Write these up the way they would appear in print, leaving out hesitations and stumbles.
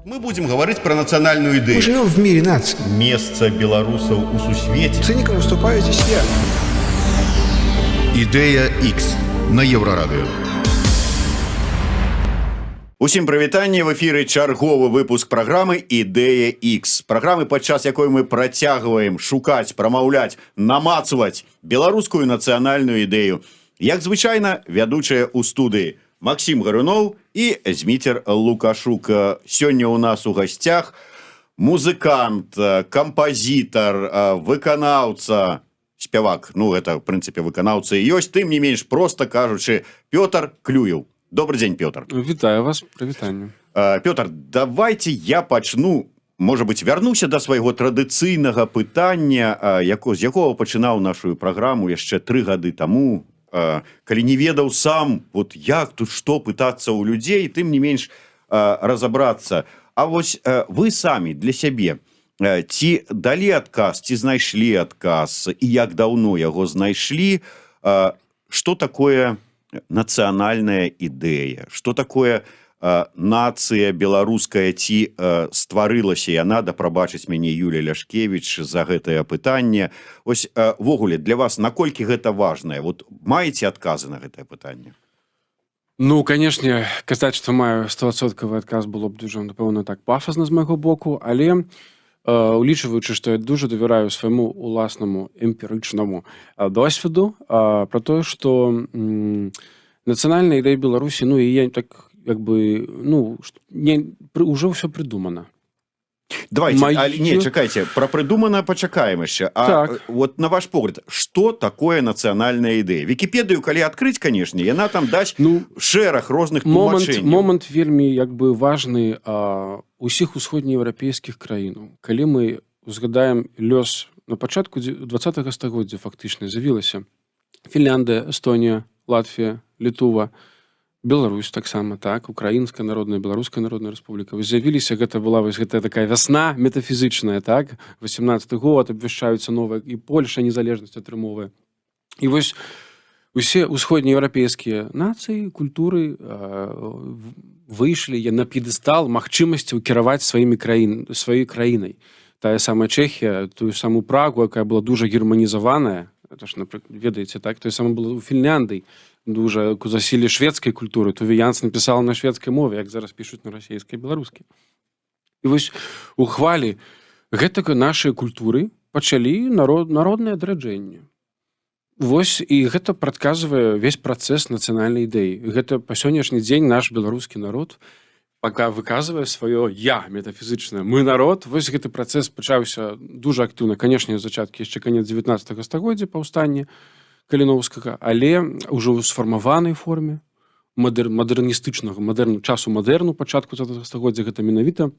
Мы будем гаварыць пра нацыянальную Мы ідэю. живем в мире наций. Месца беларусаў у сусвеце. Цыником выступаю здесь я. Ідэя X на Еўрарадыё. Усім прывітанне! В эфіры чарговы выпуск праграмы «Ідэя X». Праграмы, падчас якой мы працягваем шукаць, прамаўляць, намацваць беларускую нацыянальную ідэю. Як звычайна, вядучыя ў студыі Максім Гаруноў і Зміцер Лукашук. Сёння ў нас у гасцях музыкант, кампазітар, выканаўца, спявак. Ну, это, в прынцыпе, выканаўца і ёсць, тым не менш, просто кажучы, Пётр Клюеў. Добры дзень, Пётр. Вітаю вас, прывітанне. Пётр, давайте я пачну, может быть, вярнуся до свайго традыцыйнага пытання, з якога пачынаў нашу праграму яшчэ 3 гады таму, калі не ведаў сам, вот як тут што пытацца ў людзей, тым не менш разабрацца. А вось вы самі для сябе ці далі адказ, ці знайшлі адказ і як даўно яго знайшлі, что такое нацыянальная ідэя, что такое нацыя беларуская, ці стварылася яна, да прабачыць мяне Юлія Ляшкевич за гэтае пытанне. Ось увогуле для вас наколькі гэта важнае? Вот маеце адказы на гэтае пытанне? Ну, канешне, казаць, што маю стосоткавы адказ, было б дужа, напэўна, так пафасна з майго боку, але улічваючы, што я дужа давяраю свайму уласнаму эмпірычнаму досведу пра тое, што нацыянальная ідэя Беларусі, ну і я так як бы, ну, не, ўжо ўсё прыдумана. Давайте, але, не, чакайце, пра прыдумана пачакаем яшчэ. А Так. вот на ваш погляд, что такое нацыянальная ідэя? Вікіпедыю калі адкрыць, канешне, яна там дасць Ну, шэраг розных момант тлумачэнняў. Момант вельмі як бы важны усіх усходнееўрапейскіх краінаў. Калі мы узгадаем лёс на пачатку 20 стагоддзя, фактычна з'явілася Фінляндыя, Эстонія, Латвія, Літува, Беларусь таксама, так, Украінская народная, Беларуская народная рэспубліка. Вось з'явіліся, гэта была вось гэта такая вясна метафізычная, так, 18 год, абвяшчаюцца новыя, і Польша незалежнасць атрымоўвае. І вось усе усходнееўрапейскія нацыі, культуры выйшлі на п'едэстал магчымасцяў кіраваць сваімі краін сваёй краінай. Тая самая Чэхія, тую самую Прагу, якая была дужа германізаваная, это ж, напрыклад, ведаеце, так, той самы было у Фінляндыі, дужа засілле шведскай культуры. Туве Янсен пісала на шведскай мове, як зараз пішуць на расійскай, беларускай. І вось у хвалі гэтага нашай культуры пачалі народнае адраджэнне. Вось і гэта прадказвае весь працэс нацыянальнай ідэі. Гэта па сённяшні дзень наш беларускі народ пока выказвае сваё я метафізычнае: мы народ. Вось гэты працэс пачаўся дужа актыўна, канешне, зачаткі яшчэ канец 19 стагоддзя, паўстанне Каліноўскага, але ўжо ў сфармаванай форме мадэрністычнага мадэрну, часу мадэрну, пачатку 20 стагоддзя, гэта менавіта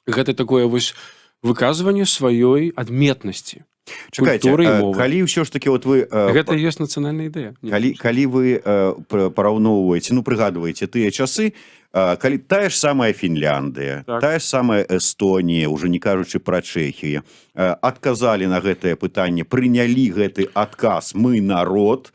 гэта такое вось выказванне сваёй адметнасці, Чакайце, культуры і мовы. Калі ўсё ж таки вот вы Гэта ёсць нацыянальная ідэя. Не, калі вы параўноўваеце, ну, прыгадваеце тыя часы, калі тая ж самая Фінляндыя, тая ж самая Эстонія, уже не кажучы пра Чэхію, адказалі на гэтае пытанне, прынялі гэты адказ: мы народ.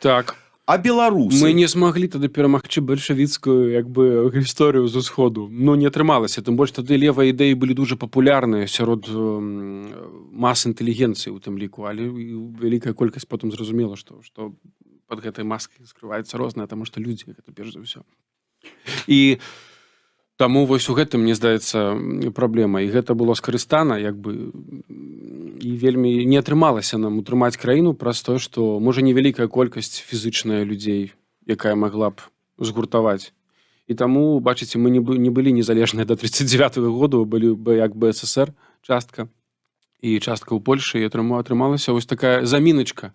А беларусы? Мы не змаглі тады перамагчы бальшавіцкую як бы гісторыю з усходу. Ну, не атрымалася. Тым больш тады левыя ідэі былі дужа папулярныя сярод мас інтэлігенцыі у тым ліку, але і вялікая колькасць потым зразумела, што под гэтай маскай скрываецца рознае, таму што людзі — гэта перш за ўсё. І таму вось у гэтым, мне здаецца, праблема, і гэта было скарыстана як бы, і вельмі не атрымалася нам утрымаць краіну праз тое, што можа невялікая колькасць фізычная людзей, якая магла б згуртаваць. І таму, бачыце, мы не былі незалежныя до 39 -го году, былі бы як бы СССР частка і частка ў Польшы, і атрымалася вось такая заміначка.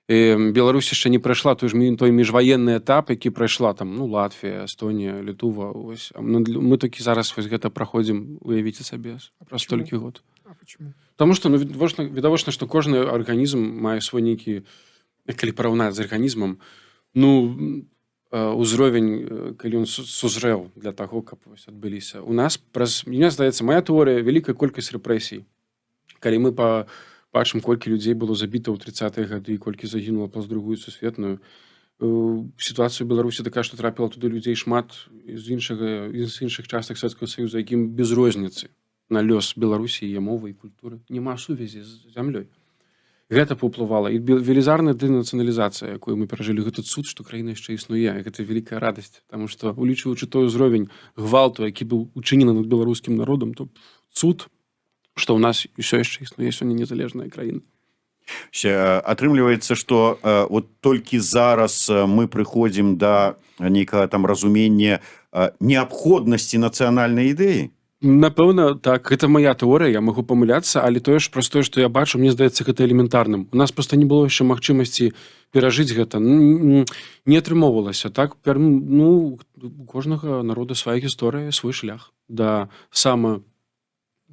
Беларусь яшчэ не прайшла той ж той міжваенны этап, які прайшла там, ну, Латвія, Эстонія, Літува. Ось. А мы такі зараз вось гэта праходзім, уявіце сабе, праз Почему? столькі год. А почему? Таму што, ну, відавочна, што кожны арганізм мае свой нейкі, як калі параўнаць з арганізмам, ну, узровень, калі ён сузрэў для таго, каб вось адбыліся. У нас праз, мне здаецца, моя тэорыя, вялікая колькасць рэпрэсій. Калі мы бачым, колькі людзей было забіта ў 30-е гады, колькі загінула праз Другую сусветную. Сітуацыя ў Беларусі такая, што трапіла туды людзей шмат з іншых частак Савецкага Саюза, якім без розніцы на лёс Беларусі, яе мовы і культуры, няма сувязі з зямлёй. Гэта паўплывала, і велізарная дэнацыяналізацыя, якую мы перажылі. Гэта цуд, што краіна яшчэ існуе. Гэта вялікая радасць, таму што, улічваючы той узровень гвалту, які быў учынены над беларускім народам, то цуд, што ў нас ўсё яшчэ існуе сёння незалежная краіна. Атрымліваецца, что вот толькі зараз мы прыходзім да нейкага там разумення неабходнасці нацыянальнай ідэі. Напэўна, так. Гэта моя тэорыя, я магу памыляцца, але тое ж, праз тое, што я бачу, мне здаецца гэта элементарным. У нас просто не было яшчэ магчымасці перажыць гэта. Ну, не атрымоўвалася так. Ну, у кожнага народа свая гісторыя, свой шлях да сама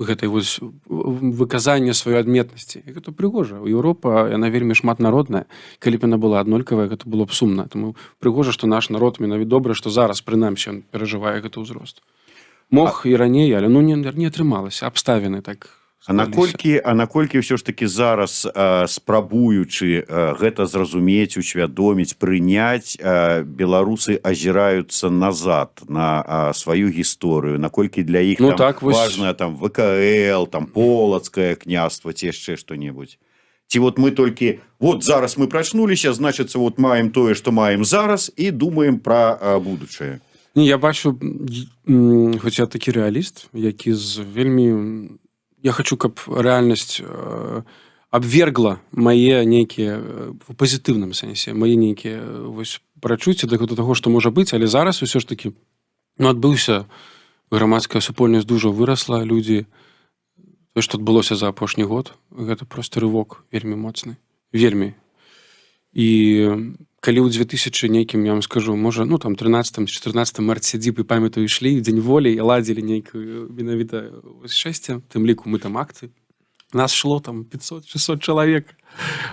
гэтай вось выказання сваёй адметнасці. І гэта прыгожа. Еўропа, яна вельмі шматнародная. Калі б яна была аднолькавая, гэта было б сумна. Таму прыгожа, што наш народ, менавіта добра, што зараз прынамсі ён перажывае гэты ўзрост. Мог і раней, але, ну, не атрымалася, абставіны так А наколькі ўсё ж таки зараз, спрабуючы гэта зразумець, усвядоміць, прыняць, беларусы азіраюцца назад на сваю гісторыю, наколькі для іх Ну, там так, вось. важная там ВКЛ, там Полацкае княства ці яшчэ што-небудзь, ці вот мы толькі вот зараз мы прачнуліся, значыцца, вот маем тое, што маем зараз, і думаем пра будучае? Не, я бачу, хоць я такі рэаліст, які з вельмі, я хочу, каб рэальнасць абвергла мае нейкія, у пазітыўным сэнсе, мае нейкія вось прачуцці да таго, што можа быць, але зараз усё ж таки, ну, адбыўся, грамадская супольнасць дужа вырасла, людзі, тое, што адбылося за апошні год, гэта просто рывок вельмі моцны, вельмі. І калі ў 2000 нейкім, я вам скажу, можа, ну, там 13, 14 арт-сядзібы, памятаю, ішлі Дзень Волі і ладзілі нейкую менавіта вось шэсце, тым ліку мы там акцыі, нас шло там 500-600 чалавек.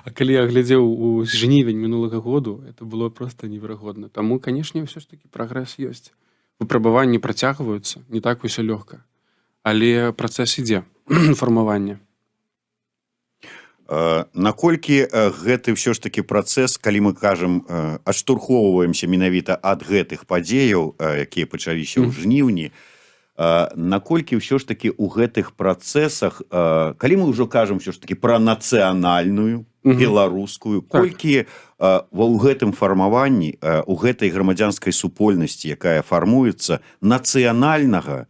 А калі я глядзеў у жнівень мінулага году, это было просто неверагодна. Таму, канешне, ўсё ж таки прагрэс ёсць, выпрабаванні працягваюцца, не так усё лёгка, але працэс ідзе фармавання. Наколькі гэты ўсё ж таки працэс, калі мы кажам, адштурхоўваемся менавіта ад гэтых падзеяў, якія пачаліся ў жніўні, наколькі ўсё ж таки у гэтых працэсах, калі мы ўжо кажам ўсё ж таки пра нацыянальную беларускую, колькі ва ў гэтым фармаванні, у гэтай грамадзянскай супольнасці, якая фармуецца, нацыянальнага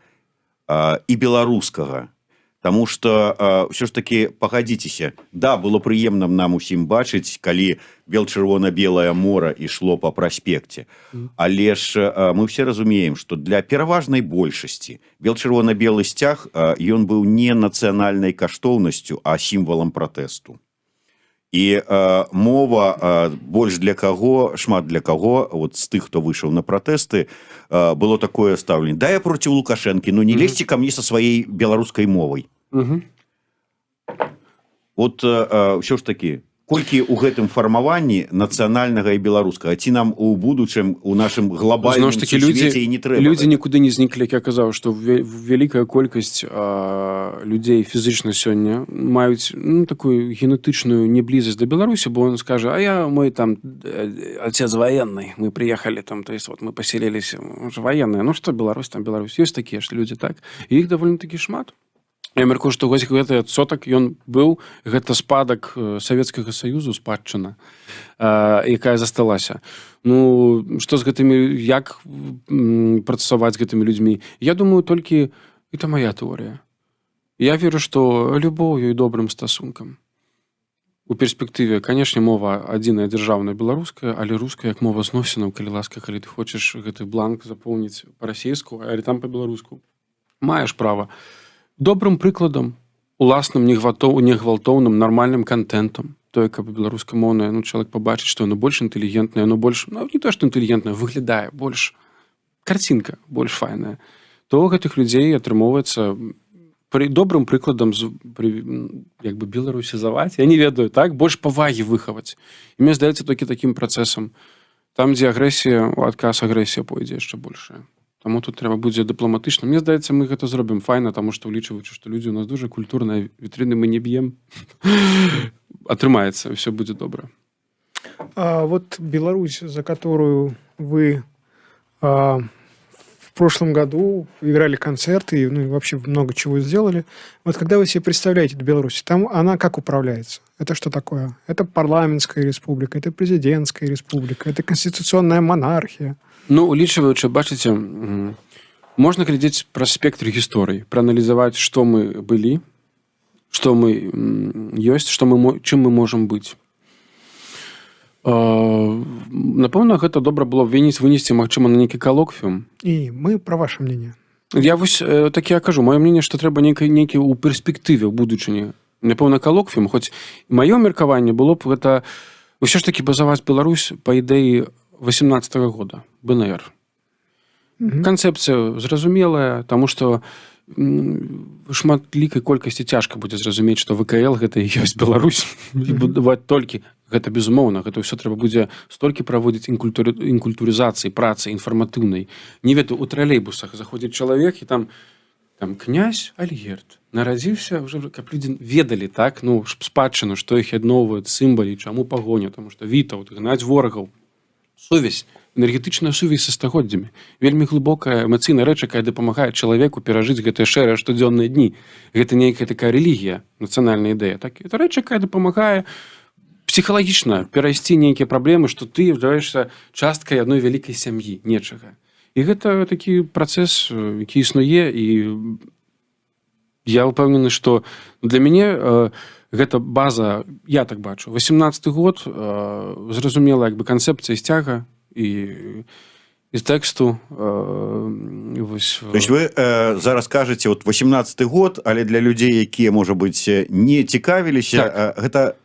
і беларускага? Таму что ўсё ж таки, пагадзіцеся, да, было прыемна нам усім бачыць, калі бел-чырвона-белае мора ішло по праспекце. Але ж мы все разумеем, что для пераважнай большасці бел-чырвона-белы сцяг, ён быў не нацыянальнай каштоўнасцю, а сімвалам пратэсту. І мова больш для каго, шмат для каго вот з тых, хто выйшаў на пратэсты, было такое стаўленне: «Да, я против Лукашэнкі, но не лезьте ко мне со своей беларускай мовай». Вот ўсё ж таки, колькі ў гэтым фармаванні нацыянальнага і беларускага, ці нам у будучым, у нашым глобальным Зноў ж таки, людзі сусвеце і не трэба людзі гэта? нікуды не зніклі. Як я казаў, што вялікая колькасць людзей фізычна сёння маюць, ну, такую генетычную неблізасць да Беларусі, бо он скажа: «А я, мой там отец военный, мы приехали там, то есть вот мы поселились уже военные, ну что Беларусь там, Беларусь». Ёсць такія ж людзі, так, і іх довольно таки шмат. Я мяркую, што вось гэты адсотак, ён быў, гэта спадак Савецкага Саюзу, спадчына, якая засталася. Ну, што з гэтымі, як працаваць з гэтымі людзьмі? Я думаю, толькі, это моя тэорыя, я веру, што любоўю і добрым стасункам. У перспектыве, канешне, мова адзіная дзяржаўная беларуская, але руская як мова зносінаў, калі ласка, калі ты хочаш гэты бланк запоўніць па-расейску, але там па-беларуску, маеш права. Добрым прыкладам, уласным, негвалтоўным, нармальным кантэнтам, тое, каб беларускамоўная, ну, чалавек пабачыць, што яно больш інтэлігентнае, оно больш, ну, не то што інтэлігентна, выглядае больш, карцінка больш файная, то гэтых людзей атрымоўваецца пры добрым прыкладам як бы беларусізаваць, я не ведаю, так, больш павагі выхаваць. І мне здаецца, толькі такім працэсам. Там, дзе агрэсія, у адказ агрэсія пойдзе яшчэ большая. Таму тут трэба будзе дыпламатычна. Мне здаецца, мы гэта зробім файна, таму што, улічваючы, што людзі у нас дужа культурныя, вітрыны мы не б'ем, атрымаецца, ўсё будзе добра. А вот Беларусь, за которую вы в прошлом году играли концерты, ну и вообще много чего сделали. Вот когда вы себе представляете эту Беларусь, там она как управляется? Это что такое? Это парламентская республика, это президентская республика, это конституционная монархия? Ну, улічваючы, бачыце, можна глядзець праз спектр гісторый, прааналізаваць, што мы былі, што мы ёсць, што мы чым мы можам быць. Напэўна, гэта добра было б вынесці, магчыма, на нейкі калоквіум. И мы про ваше мнение. Я вось так я кажу, маё мнение, што трэба нейкі ў перспектыве, ў будучыні, напэўна, калоквіум. Хоць маё меркаванне было б гэта ўсё ж таки базаваць Беларусь па ідэі 18 -го года БНР. Канцэпцыя зразумелая, таму што шматлікай колькасці цяжка будзе зразумець, што ВКЛ гэта і ёсць Беларусь, і будаваць толькі гэта. Безумоўна, гэта ўсё трэба будзе столькі праводзіць інкультурызацыі, працы інфарматыўнай. Не ведаю, у тралейбусах заходзіць чалавек, і там князь Альгерд нарадзіўся уже, каб людзі ведалі, так, ну, спадчыну, што іх ядноўваюць, сімвалы, чаму пагоня, тому што Вітаўт, гнаць ворагаў, сувязь, энергетычная сувязь са стагоддзямі, вельмі глыбокая эмацыйная рэч, якая дапамагае чалавеку перажыць гэтыя шэрыя штодзённыя дні. Гэта нейкая такая рэлігія, нацыянальная ідэя, так, это рэч, якая дапамагае псіхалагічна перайсці нейкія праблемы, што ты з'яўляешься часткай адной вялікай сям'і нечага. І гэта такі працэс, які існуе, і я ўпэўнены, што для мяне гэта база, я так бачу, 18 год, зразумела, як бы канцэпцыя сцяга і з тэксту вось. То есть вы зараз кажаце, вот 18 год, але для людзей, якія, можа быть, не цікавіліся, Так. Гэта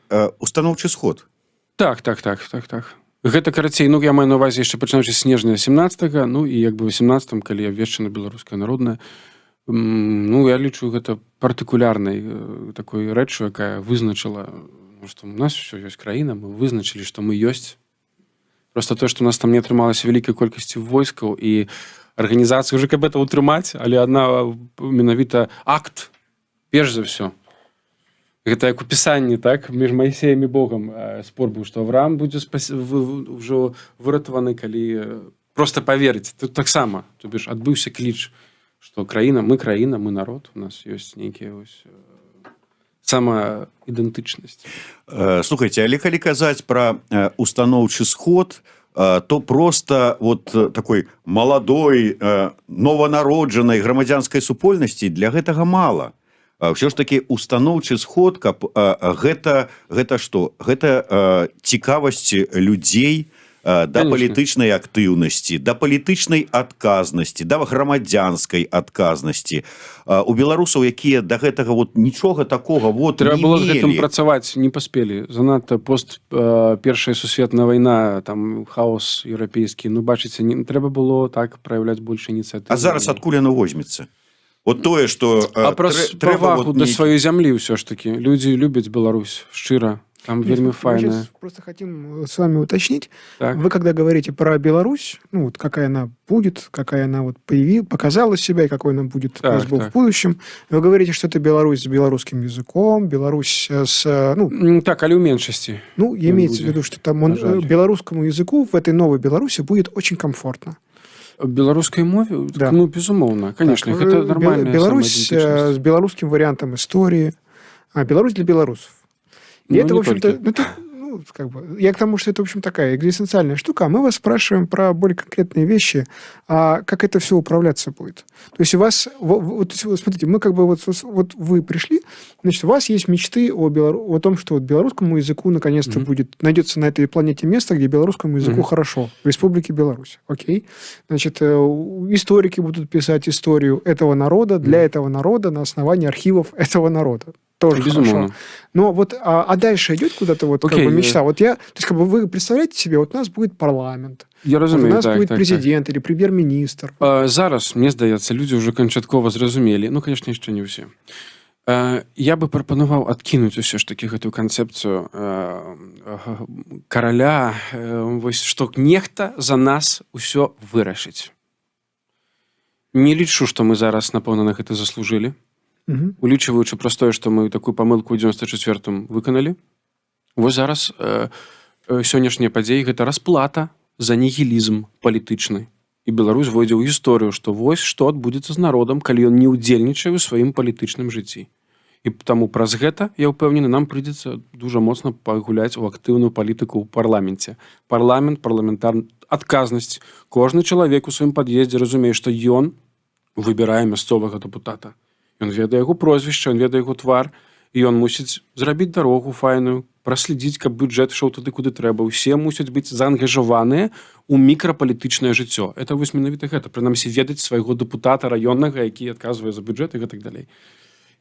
установчы сход. Так. Гэта, карацей, ну, я маю на увазе яшчэ пачынаючы з снежня 17, ну і як бы 18, калі абвешчана Беларуская народная. Ну, я лічу гэта партыкулярнай такой рэччу, якая вызначыла, ну, што у нас ўсё ёсць краіна, мы вызначылі, што мы ёсць. Просто то, што у нас там не атрымалася вялікай колькасці войскаў і арганізацыі уже, каб это ўтрымаць, але адна менавіта акт, перш за ўсё. Гэта як у пісанні, так, між Майсеем і Богам спор быў, што Авраам будзе ўжо выратаваны, калі просто паверыць. Тут таксама, то бишь, адбыўся кліч, што краіна, мы краіна, мы народ, у нас ёсць нейкія вось самаідэнтычнасць. Слухайте, але калі казаць пра установчы сход, то просто вот такой маладой, нованароджанай грамадзянскай супольнасці для гэтага мала. Ўсё ж таки установчы сход, каб гэта што? Гэта цікавасць людзей да палітычнай актыўнасці, да палітычнай адказнасці, да грамадзянскай адказнасці. У беларусаў, якія да гэтага вот нічога такога вот Трэба не было з гэтым мелі. працаваць, не паспелі. Занадта пост першая сусветная вайна, там хаос еўрапейскі. Ну, бачыце, не трэба было так праяўляць больш ініцыятывы. А зараз адкуль яно возьмецца? Вот тое, что А праз трэба павагу вот да сваёй зямлі ўсё ж таки. Людзі любяць Беларусь шчыра. Там вельмі Мы файная. щас просто хотим с вами уточнить. Так. Вы когда говорите про Беларусь, ну вот какая она будет, какая она вот показала себя и какой она будет у нас был в будущем, вы говорите, что это Беларусь с белорусским языком, Беларусь с, ну, Так, але ў меншасці. Ну, имеется в будет, виду, что там он, на жаль. белорусскому языку в этой новой Беларуси будет очень комфортно. Беларускай мове? Да. Ну, безумоўна, конечно, Так, гэта нармальная Беларусь самаідэнтычнасць. с белорусским вариантом истории, а Беларусь для белорусов. И Ну, это, не в общем-то, только. ну, это, ну, как бы, я к тому, что это, в общем, такая экзистенциальная штука, а мы вас спрашиваем про более конкретные вещи, а как это все управляться будет. То есть у вас, вот, смотрите, мы как бы вот, вот вы пришли, значит, у вас есть мечты о том, что вот белорусскому языку наконец-то Мгм. будет, найдется на этой планете место, где белорусскому языку Мгм. хорошо, в Республике Беларусь, окей? Значит, историки будут писать историю этого народа для Мгм. этого народа на основании архивов этого народа. Тоже Безумоўна. хорошо. Но вот, а дальше идет куда-то вот как Окей, бы мечта. Вот я, то есть как бы вы представляете себе, вот у нас будет парламент, Я вот разумею, у нас будет президент или премьер-министр. Зараз, мне здаецца, людзі ўжо канчаткова зразумелі, ну, конечно, яшчэ не ўсе. Я бы прапанаваў адкінуць усё ж такі гэтую канцэпцыю караля, вось што нехта за нас усё вырашыць. Не лічу, што мы зараз, напэўна, на гэта заслужылі, улічваючы праз тое, што мы такую памылку ў 94 выканалі. Вось зараз Сённяшнія падзеі — гэта расплата за нігілізм палітычны, і Беларусь войдзе ў гісторыю, што вось што адбудзецца з народам, калі ён не ўдзельнічае ў сваім палітычным жыцці. І таму праз гэта, я ўпэўнены, нам прыйдзецца дужа моцна пагуляць у актыўную палітыку ў парламенце. Парламент, парламентар, адказнасць. Кожны чалавек у сваім пад'ездзе разумее, што ён выбірае мясцовага дэпутата. Ён ведае яго прозвішча, ён ведае яго твар, і ён мусіць зрабіць дарогу файную, праследзіць, каб бюджэт ішоў туды, куды трэба. Усе мусяць быць заангажаваныя ў мікрапалітычнае жыццё. Это вось менавіта гэта, прынамсі ведаць свайго дэпутата раённага, які адказвае за бюджэт і гэтак далей.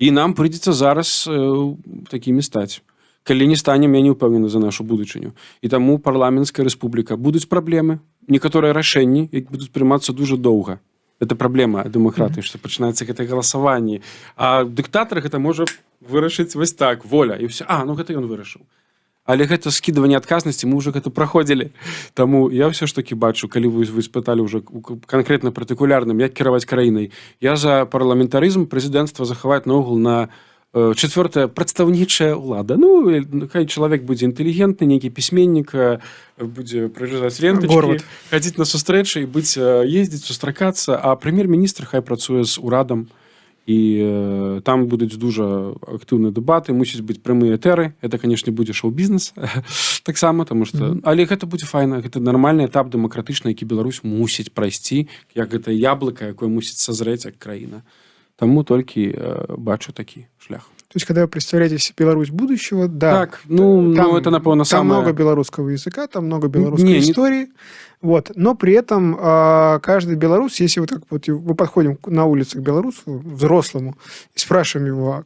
І нам прыйдзецца зараз такімі стаць. Калі не станем, я не ўпэўнены за нашу будучыню. І таму парламенцкая рэспубліка, будуць праблемы, некаторыя рашэнні, як будуць прымацца дужа доўга. Это праблема дэмакратыі, што пачынаецца гэта галасаванне, а дыктатар гэта можа вырашыць вось так, воля і все. А, ну гэта ён вырашыў. Але гэта скідыванне адказнасці, мы уже гэта праходзілі. Таму я ўсё ж таки бачу, калі вы спыталі уже канкрэтна партыкулярным, як кіраваць краінай, я за парламентарызм, прэзідэнцтва захаваць наогул на чацвёртая прадстаўнічая ўлада. Ну, хай чалавек будзе інтэлігентны, нейкі пісьменнік, будзе прырезаць ленточки, Горват. хадзіць на сустрэчы і быць, ездзіць, сустракацца, а прэм'ер-міністр хай працуе з урадам, і там будуць дужа актыўныя дэбаты, мусіць быць прамыя этэры. Это, конечно, будзе шоу-бізнес таксама, тому что але гэта будзе файна, гэта нармальны этап дэмакратычны, які Беларусь мусіць прайсці, як гэта яблыка, якое мусіць сазрэць як краіна. Таму толькі бачу такі шлях. То есть, когда вы представляете себе Беларусь будущего, да. Так, ну, это, напэўна, там самое. Много белорусского языка, там много белорусской Не, истории. Вот. Но при этом каждый белорус, если вот так вот мы подходим на улице к белорусу, взрослому, и спрашиваем его: «А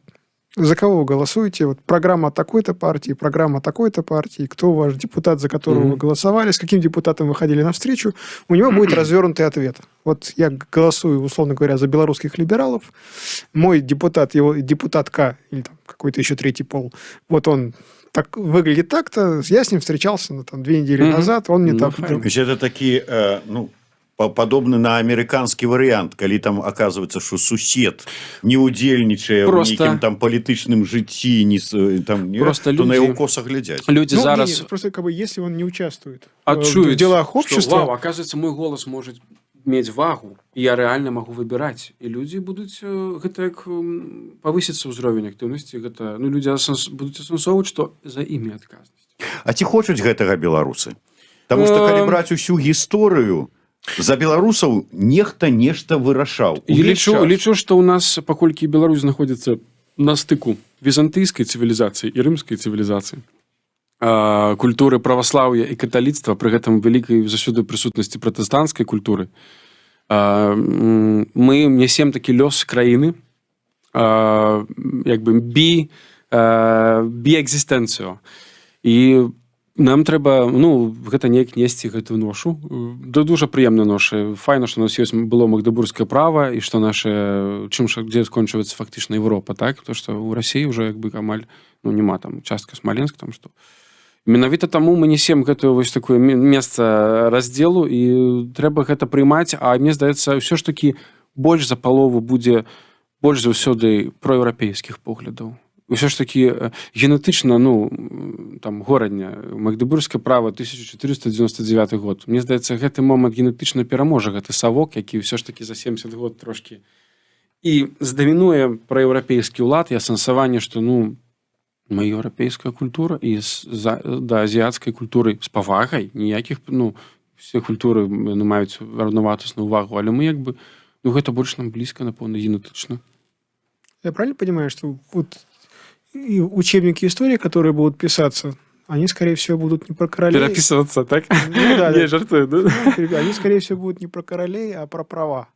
за кого вы голосуете? Вот программа такой-то партии, программа такой-то партии, кто ваш депутат, за которого Мгм. Вы голосовали, с каким депутатом вы ходили на встречу», у него будет развернутый ответ. Вот я голосую, условно говоря, за белорусских либералов. Мой депутат, его депутатка, или там какой-то еще третий пол, вот он так выглядит так-то, я с ним встречался, ну, там, 2 недели Мгм. Назад, он мне Ну, там. файна. То есть это такі ну, падобны на амерыканскі варыянт, калі там оказывается, что сусед не удзельнічае ў нейкім там палітычным жыцці, не там не, Просто то на яго коса глядзяць. Люди Ну, зараз не, не, просто как бы если он не участвует адчуюць, в делах што, общества, вау, оказывается, мой голас может мець вагу, і я рэальна магу выбіраць, і людзі будуць гэта як павысіцца ўзровень актыўнасці. Гэта, ну, людзі будуць асэнсоўваць, што за імі адказнасць. А ці хочуць гэтага беларусы? Таму что калі браць усю гісторыю, за беларусаў нехта нешта вырашаў І увесь лічу час. лічу, што ў нас, паколькі Беларусь знаходзіцца на стыку візантыйскай цывілізацыі і рымскай цывілізацыі, культуры праваслаўя і каталіцтва, пры гэтым вялікай заўсёды прысутнасці пратэстанцкай культуры, мы несем такі лёс краіны, як бы біэкзістэнцыю, і нам трэба, ну, гэта неяк несці гэтую ношу. Да, дужа прыемна ношы. Файна, што у нас ёсць было магдыбургскае права і што наша чым ж, дзе скончваецца фактычна Европа, так, то што ў Расіі уже як бы амаль, ну, няма, там частка Смаленск там, што менавіта таму мы несем гэтую вось такое месца раздзелу, і трэба гэта прыймаць. А мне здаецца, ўсё ж такі больш за палову будзе больш заўсёды проеўрапейскіх поглядаў, ўсё ж такі генетычна. Ну, там Горадня, магдыбургскае права, 1499 год. Мне здаецца, гэты момант генетычна пераможа гэты савок, які ўсё ж такі за 70 год трошки, і здамінуе праеўрапейскі ўлад і асэнсаванне, што, ну, мы еўрапейская культура і да азіяцкай культуры з павагай ніякіх, ну, все культуры, яны маюць раўнавартасную увагу, але мы як бы, ну, гэта больш нам блізка, напэўна, генетычна. Я правильно понимаю, что вот и учебники истории, которые будут писаться, они, скорее всего, будут не про королей. Перапісвацца, так? Ну, да, Не, да. жартую, да? Ну, они, скорее всего, будут не про королей, а про права.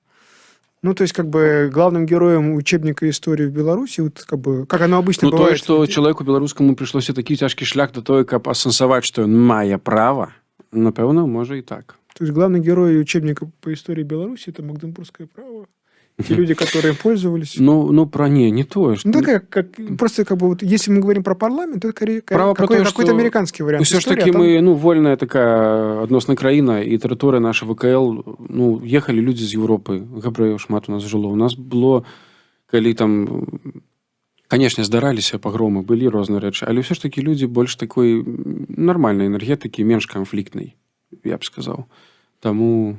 Ну, то есть, как бы, главным героем учебника истории в Беларуси, вот, как бы, как оно обычно Ну, тое, бывает. што чалавеку беларускаму прыйшлося такі цяжкі шлях да тое, каб асэнсаваць, што ён мае права, напэўна, можа і так. То есть, главный герой учебника по истории Беларуси – это магдебургское право. Те люди, которые им пользовались. Ну, про не тое, што Ну, такая, как, просто как бы вот, если мы говорим про парламент, то это скорее Право про тое, какой-то што американский вариант ўсё ж истории, таки а там. Мы, ну, вольная такая адносна краіна, і тэрыторыя наша ВКЛ, ну, ехалі людзі з Еўропы, габрэяў шмат у нас жыло. У нас было, калі там Конечно, здараліся пагромы, былі розныя рэчы, але ўсё ж такі людзі больш такой нармальнай энергетыкі, менш канфліктнай, я б сказаў. Таму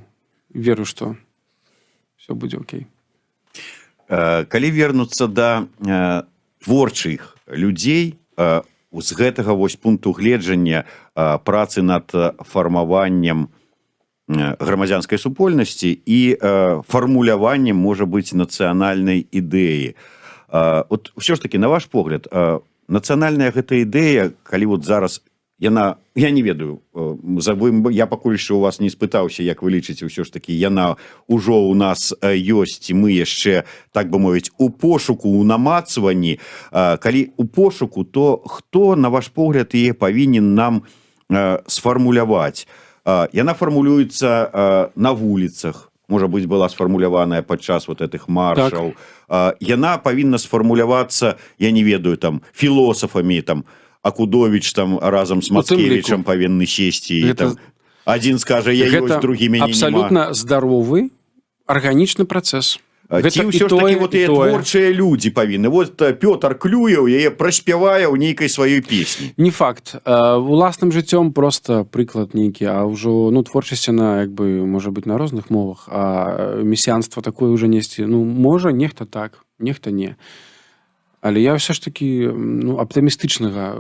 веру, што все будзе окей. Калі вернуцца да творчых людзей, з гэтага вось пункту гледжання працы над фармаваннем грамадзянскай супольнасці і фармуляваннем, можа быць, нацыянальнай ідэі, вот ўсё ж таки, на ваш погляд, нацыянальная гэта ідэя, калі вот зараз яна, я не ведаю, я пакуль яшчэ у вас не спытаўся, як вы лічыце, ўсё ж таки яна ўжо у нас ёсць ці мы яшчэ, так бы мовіць, у пошуку, у намацванні? Калі у пошуку, то хто, на ваш погляд, яе павінен нам сфармуляваць? Яна фармулюецца на вуліцах, можа быть, была сфармуляваная падчас вот этих маршаў, так. Яна павінна сфармулявацца, я не ведаю, там, філосафамі, там, Акудович там разам с Мацкевичем павінны сесці, гэта... там, один скажа: «Я ёсць», другі: «Мяне Абсалютна здаровы арганічны працэс. Ці ўсё ж таки вот творчыя людзі павінны, вот Пётр Клюеў яе праспявае ў нейкай сваёй песні? Не факт. Уласным жыццём, просто прыклад нейкі, а ўжо, ну, творчасць, она як бы можа быць на розных мовах, а месіянства такое уже несці, ну, можа, нехта так, нехта не. Але я ўсё ж таки, ну, аптымістычнага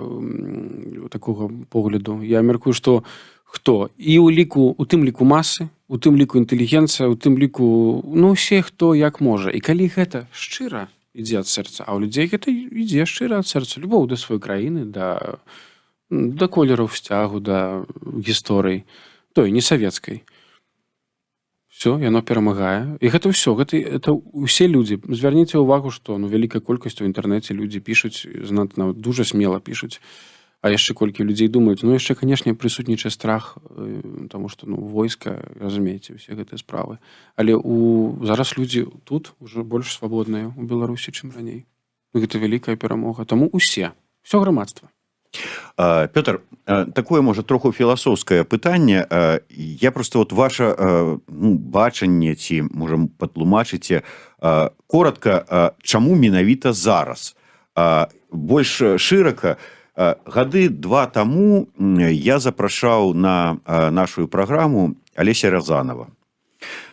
такога погляду. Я мяркую, што хто і ў ліку, у тым ліку масы, у тым ліку інтэлігенцыя, у тым ліку, ну, усе, хто як можа, і калі гэта шчыра ідзе ад сэрца, а ў людзей гэта ідзе шчыра ад сэрца, любоў да сваёй краіны, да колераў сцягу, да гісторый той, не савецкай, все, яно перамагае. І гэта ўсё, гэта это усе людзі. Звярніце ўвагу, што, ну, вялікая колькасць у інтэрнэце людзі пішуць занадта, нават дужа смела пішуць, а яшчэ колькі людзей думаюць. Ну, яшчэ, канешне, прысутнічае страх, тому что, ну, войска, разумееце, усе гэтыя справы. Але у зараз людзі тут уже больш свабодныя у Беларусі, чым раней. Гэта вялікая перамога. Таму усе, все грамадства. Пётр, такое, можа, троху філасофскае пытанне. Я просто вот ваше, ну, бачанне ці, можа, патлумачыце коротко, чаму менавіта зараз? Больш шырака, гады два таму я запрашаў на нашу праграму Алеся Разанова.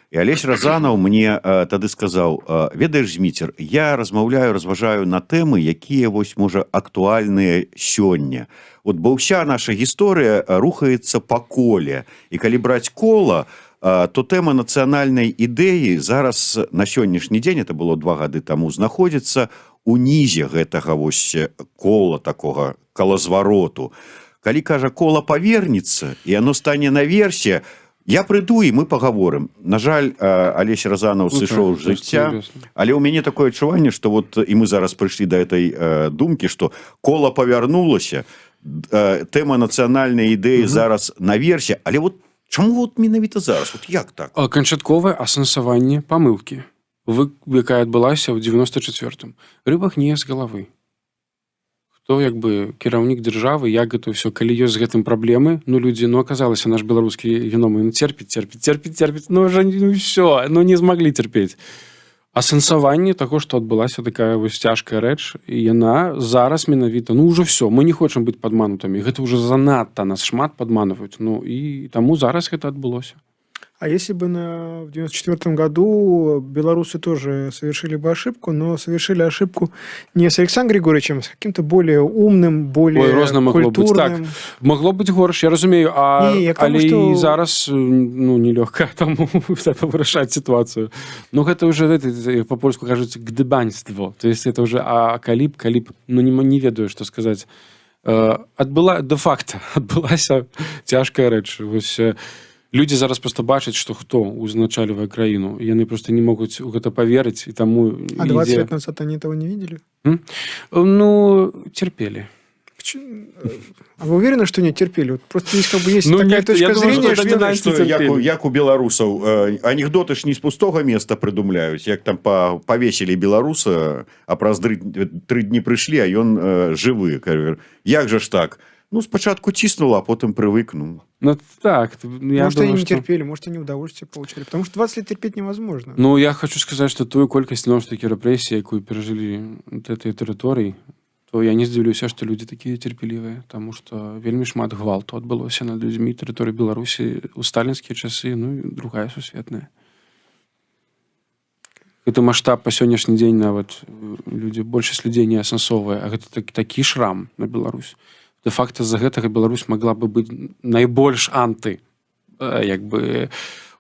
І Алесь Разанаў мне тады сказаў: «Ведаеш, Зміцер, я размаўляю, разважаю на тэмы, якія вось, можа, актуальныя сёння. Вот бо ўся наша гісторыя рухаецца па коле. І калі браць кола, то тэма нацыянальнай ідэі зараз, на сённяшні дзень, это было 2 гады таму, знаходзіцца унізе гэтага вось кола, такога калазвароту. Калі, кажа, кола павернецца і оно стане наверсе, я прыйду, і мы пагаворым». На жаль, Алесь Разанаў Ну, сышоў так, з жыцця. Але ў мяне такое адчуванне, что вот і мы зараз прыйшлі до этой думкі, что кола павярнулася, тэма нацыянальнай ідэі зараз наверсе. Але вот чаму вот менавіта зараз, вот як так? Канчатковае асэнсаванне памылкі, вы, якая адбылася ў 94-м. Рыба гніе з галавы. Хто як бы кіраўнік дзяржавы, як гэта ўсё, калі ёсць з гэтым праблемы, ну, людзі, ну, аказалася, наш беларускі геном, ён церпіць, церпіць, церпіць, церпіць, ну, уже, ну, всё, ну, не змаглі цярпець. Асэнсаванне таго, што адбылася такая вось цяжкая рэч, і яна зараз менавіта, ну, ўжо всё, мы не хочам быць падманутымі, гэта ўжо занадта, нас шмат падманваюць, ну, і таму зараз гэта адбылося. А если бы в 94 году белорусы тоже совершили бы ошибку, но совершили ошибку не с Александром Григорьевичем, а с каким-то более умным, более Ой, розна магло быць, так. культурным. Магло быць горш, я разумею, а Не, я к тому, але што і зараз, ну, нелёгка таму вырашаць сітуацыю. Ну, гэта уже, это, по-польску кажуць, гдыбанство, то есть это уже, а калі б, ну, не ведаю, што сказаць. Адбыла де-факто адбылася цяжкая рэч. Вось людзі зараз просто бачаць, што хто узначальвае краіну, яны просто не могуць у гэта паверыць, і таму А 20 ідзе лет назад они этого не видели? Ну, терпели. А вы уверены, что не терпели? Вот просто есть как бы есть Ну, такая нет, точка я думаю, зрения, что что это не Что, як у беларусаў, анекдоты ж не з пустога места прыдумляюць, як там павесілі беларуса, а праз 3 дні прыйшлі, а ён жывы. Кажа: «Як жа ж так?» Ну, спачатку ціснула, а потым прывык, ну. Ну так, я Может, думаю, они не что терпели, может, они удовольствие получали. Потому что 20 лет терпеть невозможно. Ну, я хочу сказаць, что тую колькасць, зноў ж такі, рэпрэсій, якую перажылі вот этой тэрыторыі, то я не здзіўлюся, што людзі такія терпелівыя, таму што вельмі шмат гвалту адбылося над людзьмі тэрыторыі Беларусі ў сталінскія часы, ну і Другая сусветная. Гэты маштаб па сённяшні дзень нават людзі, большасць людзей не асэнсоўвае, а гэта такі шрам на Беларусь. Де-факта з-за гэтага Беларусь могла бы быць найбольш анты як бы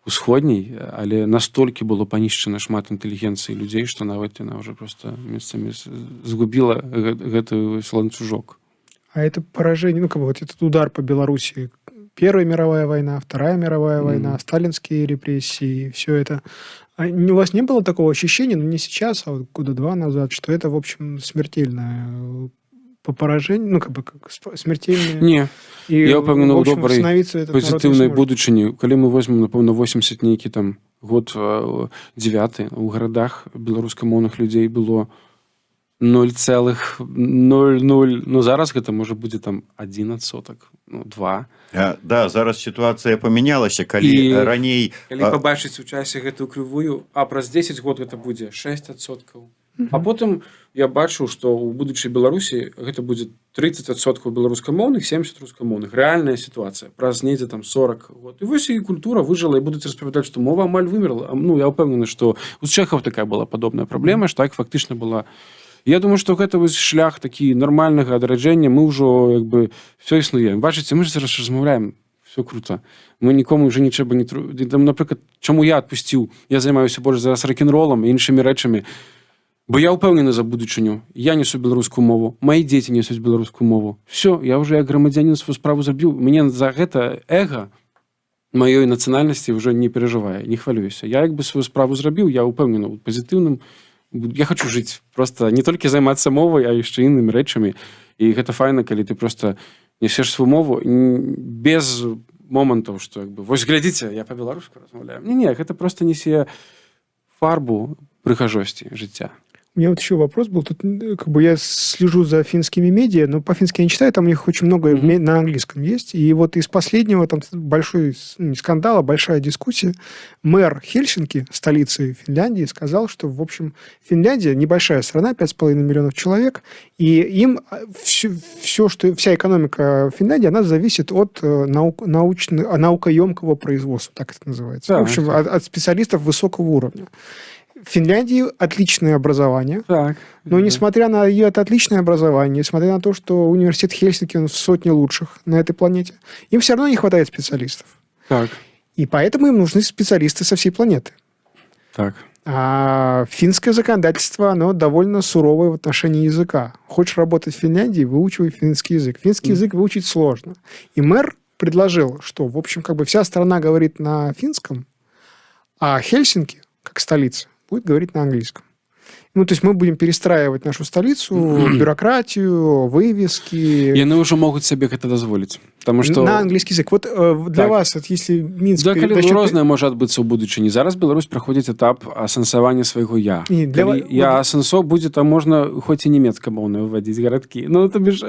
усходняй, але настолькі было панішчана шмат інтэлігенцыі людзей, што нават яна ўжо просто месцамі згубіла гэты вось ланцужок. А это поражение, ну, как бы вот этот удар по Беларуси: Первая мировая война, Вторая мировая война, сталинские репрессии, все это. А у вас не было такого ощущения, ну, не сейчас, а вот года два назад, что это, в общем, смертельное по поражению, ну, как бы как смертельное? Не. И, Я ўпэўнены в ў общем, добрай восстановиться этот народ не пазітыўнай сможет. будучыні. Калі мы возьмем, напэўна, 80 нейкі там год, 9, у гарадах беларускамоўных людзей было 0,00, ну, зараз гэта можа будзе там 1%, ну, 2. Да, зараз сітуацыя памянялася, калі І раней калі пабачыць у часе гэтую крывую, а праз 10 год гэта будзе 6%. А потым я бачу, што ў будучай Беларусі гэта будзе 30% беларускамоўных, 70 рускамоўных. Рэальная сітуацыя праз недзе там 40 год. І вось і культура выжыла, і будуць распавядаць, што мова амаль вымерла. Ну, я ўпэўнены, што у чэхаў такая была падобная праблема ж, так фактычна была. Я думаю, што гэта вось шлях такі нармальнага адраджэння. Мы ўжо як бы все існуе. Бачыце, мы ж зараз размаўляем, все круто. Мы нікому уже нічога не тру... там, напрыклад, чаму я адпусціў, я займаюся больш зараз рок-н-ролам і іншымі рэчамі, бо я ўпэўнены за будучыню. Я несу беларускую мову, мои дзеці несуць беларускую мову. Все, я уже як грамадзянін сваю справу забіў. Мне за гэта эго маёй нацыянальнасці ўжо не перажывае, не хвалююся. Я як бы сваю справу зрабіў, я ўпэўнены ў пазітыўным. Я хочу жыць, просто не толькі займацца мовай, а яшчэ іншымі рэчамі. І гэта файна, калі ты просто несеш сваю мову без момантаў, што як бы вось глядзіце, я по-беларуску размаўляю. Не, гэта просто несе фарбу прыгажосці жыцця. У меня вот еще вопрос был. Тут как бы я слежу за финскими медиа, но по-фински я не читаю, там у них очень много на английском есть. И вот из последнего там большой ну, не скандал, а большая дискуссия. Мэр Хельсинки, столицы Финляндии, сказал, что, в общем, Финляндия небольшая страна, 5,5 миллионов человек, и им все, что вся экономика Финляндии, она зависит от наукоемкого производства, так это называется. В общем, от специалистов высокого уровня. В Финляндии отличное образование. Но несмотря на ее это отличное образование, несмотря на то, что университет Хельсинки, он в сотне лучших на этой планете, им все равно не хватает специалистов. И поэтому им нужны специалисты со всей планеты. А финское законодательство, оно довольно суровое в отношении языка. Хочешь работать в Финляндии, выучивай финский язык. Финский язык выучить сложно. И мэр предложил, что, в общем, как бы вся страна говорит на финском, а Хельсинки, как столица, будет говорить на английском. Ну, то есть мы будем перестраивать нашу столицу, бюрократию, вывески. Яны ўжо могуць сабе гэта дазволіць, потому что На английский язык. Вот для вас, вот если Минск Да, калі, ну, рознае можа адбыцца ў будучыні. Зараз Беларусь праходзіць этап асэнсавання свайго я. Не, для Калі я вот асэнсо будзе, там можна хоць і нямецкамоўна выводзіць гарадкі. Ну, то бишь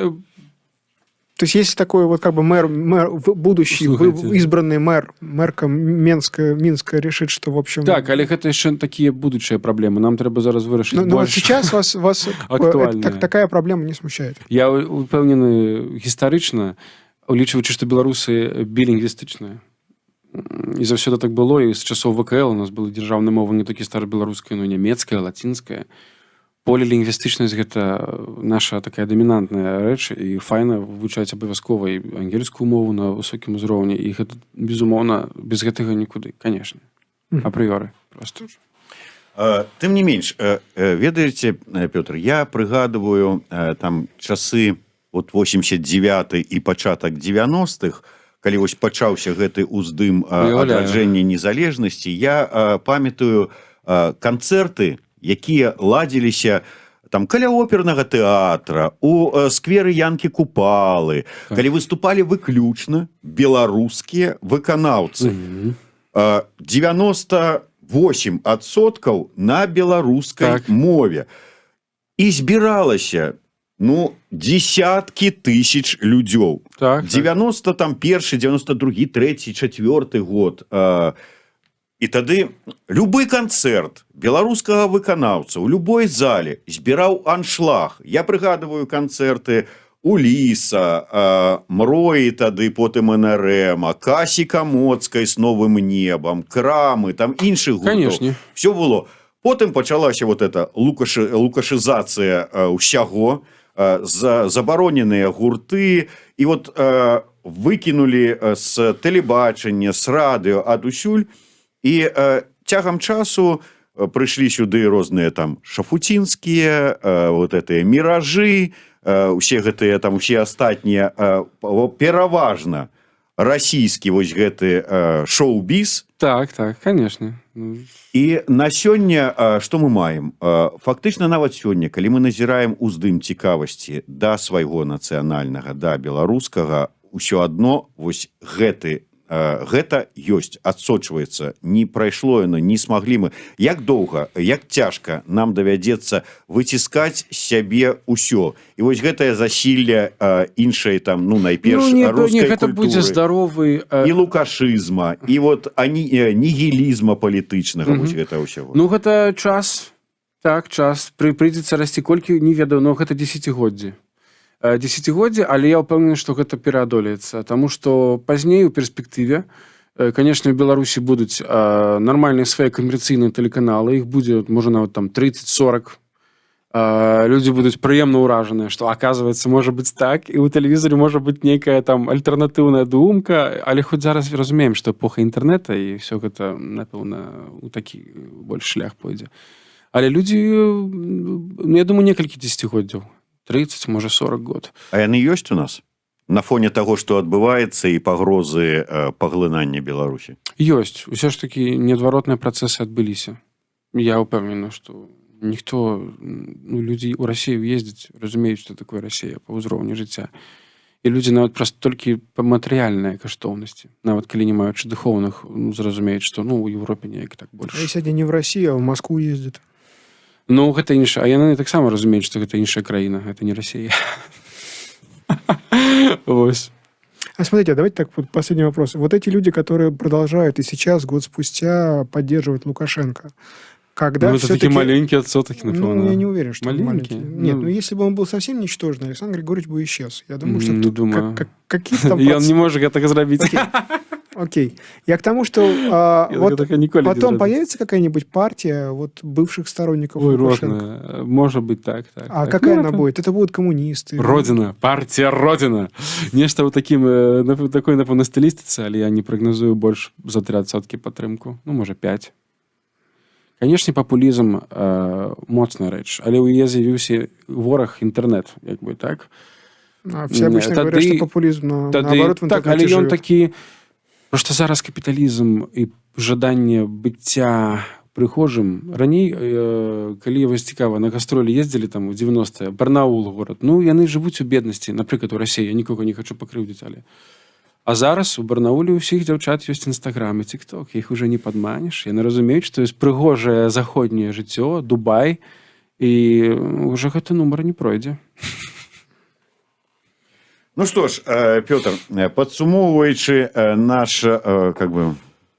То есть если такой вот как бы мэр, будущий Слухайте. избранный мэр, мэрка Минска решит, что, в общем. Так, але гэта яшчэ такія будучыя праблемы. Нам трэба зараз вырашыць Но вот больш сейчас вас как бы, актуальныя. такая проблема не смущает. Я упэўнены гістарычна, улічваючы, што беларусы білінгвістычныя. І заўсёды так было, і з часоў ВКЛ у нас была дзяржаўная мова не толькі старабеларуская, но і нямецкая, лацінская. Полілінгвістычнасць — гэта наша такая дамінантная рэч, і файна вывучаць абавязкова і ангельскую мову на высокім узроўні, і гэта, безумоўна, без гэтага нікуды, конечно. Апрыёры просто. Тым не менш, ведаеце, Пётр, я прыгадываю там часы от 89 і пачатак 90-х, калі вось пачаўся гэты уздым Уяўляю. адраджэння незалежнасці. Я памятаю канцэрты, якія ладзіліся там каля опернага тэатра, у скверы Янкі Купалы, калі выступалі выключна беларускія выканаўцы. 98% на беларускай мове, і збіралася Ну, десяткі тысяч людзёў. 90 там першы, 92, трэці, чацвёрты год. І тады любы канцэрт беларускага выканаўца ў любой зале збіраў аншлаг. Я прыгадываю канцэрты Уліса, Мроі тады, потым НРМ, Касі Камоцкай с «Новым небом», Крамы, там іншых гуртоў. Все было. Потым пачалася вот эта лукашызацыя ўсяго, забароненыя гурты, і вот выкінулі з тэлебачання, з радыё, адусюль. І цягам часу прыйшлі сюды розныя там шафуцінскія, вот гэтыя міражы, усе гэтыя там, усе астатнія, пераважна расійскі вось гэты шоу-біз. Так, конечно. Ну, І на сёння што мы маем? Фактычна нават сёння, калі мы назіраем уздым цікавасці да свайго нацыянальнага, да беларускага, ўсё адно вось гэта ёсць, адсочваецца, не прайшло яно, не смаглі мы. Як доўга, як цяжка нам давядзецца выціскаць з сябе ўсё? І вось гэтае засілле іншай там, ну, найперш ну, не, рускай не, гэта будзе культуры, здаровы і лукашызма, і вот они нігілізма палітычнага, вось гэта ўсяго. Ну, гэта час, так, час прыйдзецца расці, колькі, не ведаю, но гэта дзесяцігоддзі. Дзесяцігоддзі, але я ўпэўнены, што гэта пераадолеецца, таму што пазней у перспектыве, конечно, у Беларусі будуць нармальныя свае камерцыйныя тэлеканалы, іх будзе, можа, нават там 30-40. Людзі будуць прыемна ўражаныя, што, оказывается, можа быць так, і ў тэлевізоры можа быць нейкая там альтэрнатыўная думка, але хоць зараз разумеем, што эпоха інтэрнэта і все гэта, напэўна, у такі больш шлях пойдзе. Але людзі, ну, я думаю, некалькі дзесяцігоддзяў, 30, можа, 40 год. А яны ёсць у нас на фоне таго, што адбываецца, і пагрозы паглынання Беларусі? Ёсць. Усё ж такі неадваротныя працэсы адбыліся. Я ўпэўнены, што ніхто, ну, людзі ў Расію ездзяць, разумеюць, што такое Расія па ўзроўні жыцця. І людзі нават проста толькі па матэрыяльнай каштоўнасці, нават калі не маючы духоўных, ну, зразумеюць, што, ну, у Еўропе неяк так больш. А если они не в Россию, а в Москву ездят? Ну, гэта інша, а яны таксама разумеюць, што гэта іншая краіна, гэта не Расія. Вось. А смотрите, давайте так, вот последний вопрос. Вот эти люди, которые продолжают и сейчас, год спустя, поддерживать Лукашенко, когда Ну, это такі все-таки маленькі адсотак, Ну, напэўна. я не уверен, что он Маленький? маленький. Нет, Ну, ну если бы он был совсем ничтожный, Александр Григорьевич бы исчез. Я думаю, что Не думаю. какие-то там Ён не можа гэтага зрабіць. Окей. Окей. Я к тому, что Ён вот гэтага ніколі не потом зробіць. появится какая-нибудь партия вот бывших сторонников Ой, Лукашенко. розная. Можа быть, так. А так. какая Ну, она это будет? Это будут коммунисты. Родина, партия Родина. Нешта ў такім такой, напэўна, стылістыцы, але я не прагназую больш за 3% падтрымку. Ну, можа, 5. Канешне, папулізм моцная рэч, але ў яе з'явіўся вораг інтэрнэт, як бы так. А все обычно говорят, что популизм наоборот в так, интернете але ён живет. такі, просто зараз капіталізм і жаданне быцця прыхожым. Раней, калі, вось цікава, на гастролі ездзілі там у 90, Барнаул горад, ну, яны жывуць у беднасці, напрыклад, у Расіі, я нікога не хочу пакрыўдзіць, але а зараз у Барнауле ўсіх дзяўчат ёсць Інстаграм і Тикток, іх уже не падманеш, яны разумеюць, што ёсць прыгожае заходняе жыццё, Дубай, і уже гэты нумар не пройдзе. Ну что ж, Пётр, падсумоўваючы наш как бы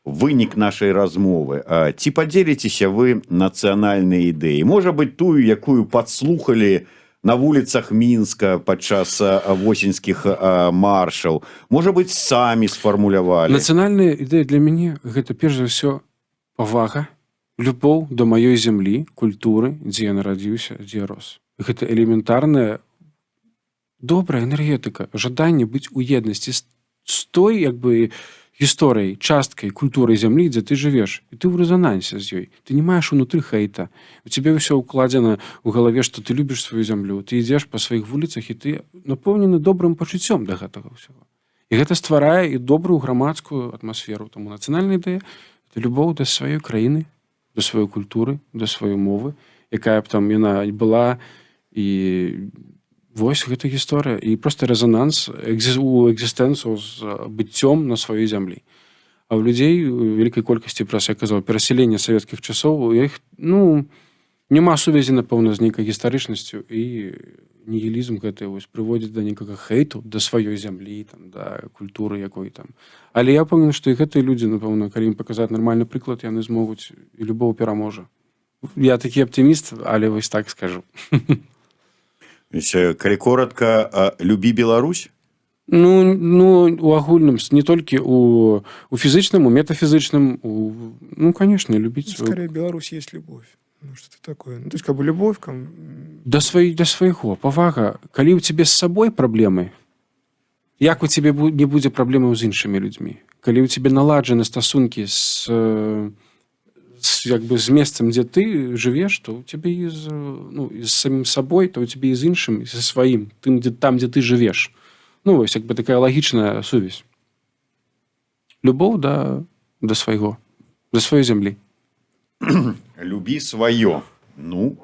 вынік нашай размовы, ці падзеліцеся вы нацыянальнай ідэі, можа быть, тую, якую падслухалі на вуліцах Мінска падчас восеньскіх маршаў, можа быть, самі сфармулявалі? Нацыянальная ідэя для мяне — гэта перш за ўсё павага, любоў да маёй зямлі, культуры, дзе я нарадзіўся, дзе я рос. Гэта элементарная добрая энергетыка, жаданне быць у еднасці з той, як бы, гісторыяй, часткай культуры зямлі, дзе ты жывеш, і ты ў рэзанансе з ёй. Ты не маеш унутры хейта. У цябе ўсё ўкладзена ў галаве, што ты любіш сваю зямлю, ты ідзеш па сваіх вуліцах і ты напоўнены добрым пачуццём да гэтага ўсяго. І гэта стварае і добрую грамадскую атмасферу. Таму нацыянальная ідэя — это любоў да сваёй краіны, да сваёй культуры, да сваёй мовы, якая б там яна была. І вось гэта гісторыя і просто рэзананс у экзістэнцыю з быццём на сваёй зямлі. А ў людзей у вялікай колькасці праз, я казаў, перасяленне савецкіх часоў, у іх, ну, Няма сувязі, напэўна, з нейкай гістарычнасцю, і нігілізм гэты вось прыводзіць да нейкага хейту да сваёй зямлі там, да культуры якой там. Але я пэўны, што і гэтыя людзі, напэўна, калі ім паказаць нармальны прыклад, яны змогуць, і любоў пераможа. Я такі аптыміст, але вось так скажу. Вось, калі коротко, любі Беларусь. Ну, у агульным, не толькі у фізычным, у метафізычным, ну, конечно, любіць сваю. Скорее, Беларусь есть любовь. Ну, что-то такое. Ну, то есть, как бы, любовь, Да свайго павага. Калі ў цябе з сабой праблемы, як у цябе не будзе праблемаў з іншымі людзьмі? Калі ў цябе наладжаны стасункі з як бы з месцам, дзе ты жывеш, то у цябе і з, ну, і з самім сабой, то у цябе і з іншым, і са сваім тым, дзе там, дзе ты жывеш. Ну вось, як бы такая лагічная сувязь. Любоў да свайго, да сваёй зямлі. Любі сваё. Ну,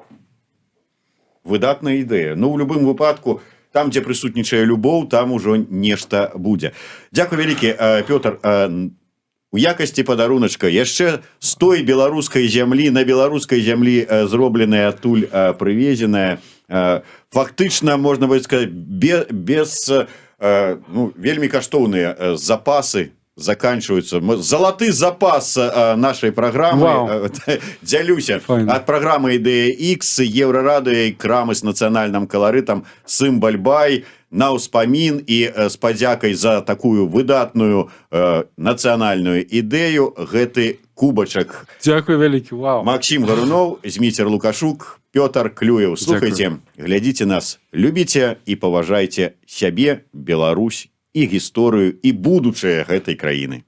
выдатная ідэя. Ну, у любым выпадку, там, дзе прысутнічае любоў, там ужо нешта будзе. Дзякуй вялікі, Пётр. У якасці падаруначка яшчэ з той беларускай зямлі, на беларускай зямлі зробленая, адтуль прывезеная. Фактычна, можна будет сказать, без, ну, вельмі каштоўныя запасы заканчиваются. Залаты запас нашай праграмы. Вау. Дзялюся. Файна. Ад праграмы «Ідэя X», Еўрарадыё і крамы з нацыянальным каларытам «Сымбальбай» на ўспамін і з падзякай за такую выдатную нацыянальную ідэю гэты кубачак. Дзякуй вялікі, вау. Максім Гаруноў, Зміцер Лукашук, Пётр Клюеў. Слухайце, глядзіце нас, любіце і паважайце сябе, Беларусь і гісторыю, і будучае гэтай краіны.